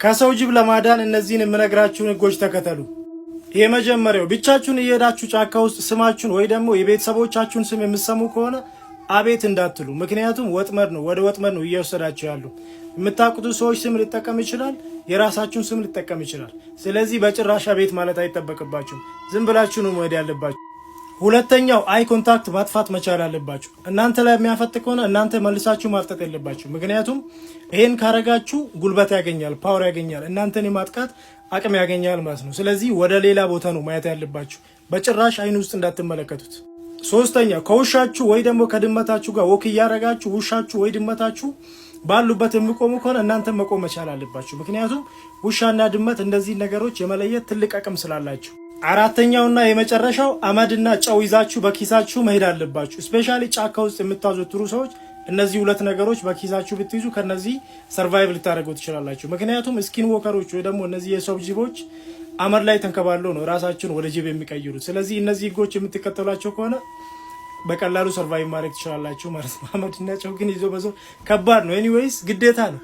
ከሰው ጅብ ለማዳን እነዚህን የምነግራችሁን ህጎች ተከተሉ። የመጀመሪያው፣ ብቻችሁን እየሄዳችሁ ጫካ ውስጥ ስማችሁን ወይ ደግሞ የቤተሰቦቻችሁን ስም የምትሰሙ ከሆነ አቤት እንዳትሉ። ምክንያቱም ወጥመድ ነው፣ ወደ ወጥመድ ነው እየወሰዳችሁ ያሉ። የምታውቁት ሰዎች ስም ሊጠቀም ይችላል፣ የራሳችሁን ስም ሊጠቀም ይችላል። ስለዚህ በጭራሽ አቤት ማለት አይጠበቅባችሁም። ዝም ብላችሁ ነው መሄድ ያለባችሁ። ሁለተኛው፣ eye contact ማጥፋት መቻል አለባችሁ። እናንተ ላይ የሚያፈጥ ከሆነ እናንተ መልሳችሁ ማፍጠጥ የለባችሁ። ምክንያቱም ይሄን ካረጋችሁ ጉልበት ያገኛል፣ power ያገኛል፣ እናንተን የማጥቃት አቅም ያገኛል ማለት ነው። ስለዚህ ወደ ሌላ ቦታ ነው ማየት ያለባችሁ። በጭራሽ አይን ውስጥ እንዳትመለከቱት። ሶስተኛ፣ ከውሻችሁ ወይ ደግሞ ከድመታችሁ ጋር walk እያረጋችሁ ውሻችሁ ወይ ድመታችሁ ባሉበት የሚቆሙ ከሆነ እናንተ መቆም መቻል አለባችሁ። ምክንያቱም ውሻና ድመት እንደዚህ ነገሮች የመለየት ትልቅ አቅም ስላላቸው። አራተኛውና የመጨረሻው፣ አመድና ጨው ይዛችሁ በኪሳችሁ መሄድ አለባችሁ። Especially ጫካ ውስጥ የምታዘወትሩ ሰዎች እነዚህ ሁለት ነገሮች በኪሳችሁ ብትይዙ ከነዚህ survive ልታደርጉ ትችላላችሁ። ምክንያቱም skinwalker ኦች ወይ ደግሞ እነዚህ የሰው ጅቦች አመድ ላይ ተንከባለው ነው ራሳቸውን ወደ ጅብ የሚቀይሩት። ስለዚህ እነዚህ ህጎች የምትከተሏቸው ከሆነ በቀላሉ survive ማድረግ ትችላላችሁ ማለት ነው። አመድና ጨው ግን ይዞ መዞር ከባድ ነው። Anyways ግዴታ ነው።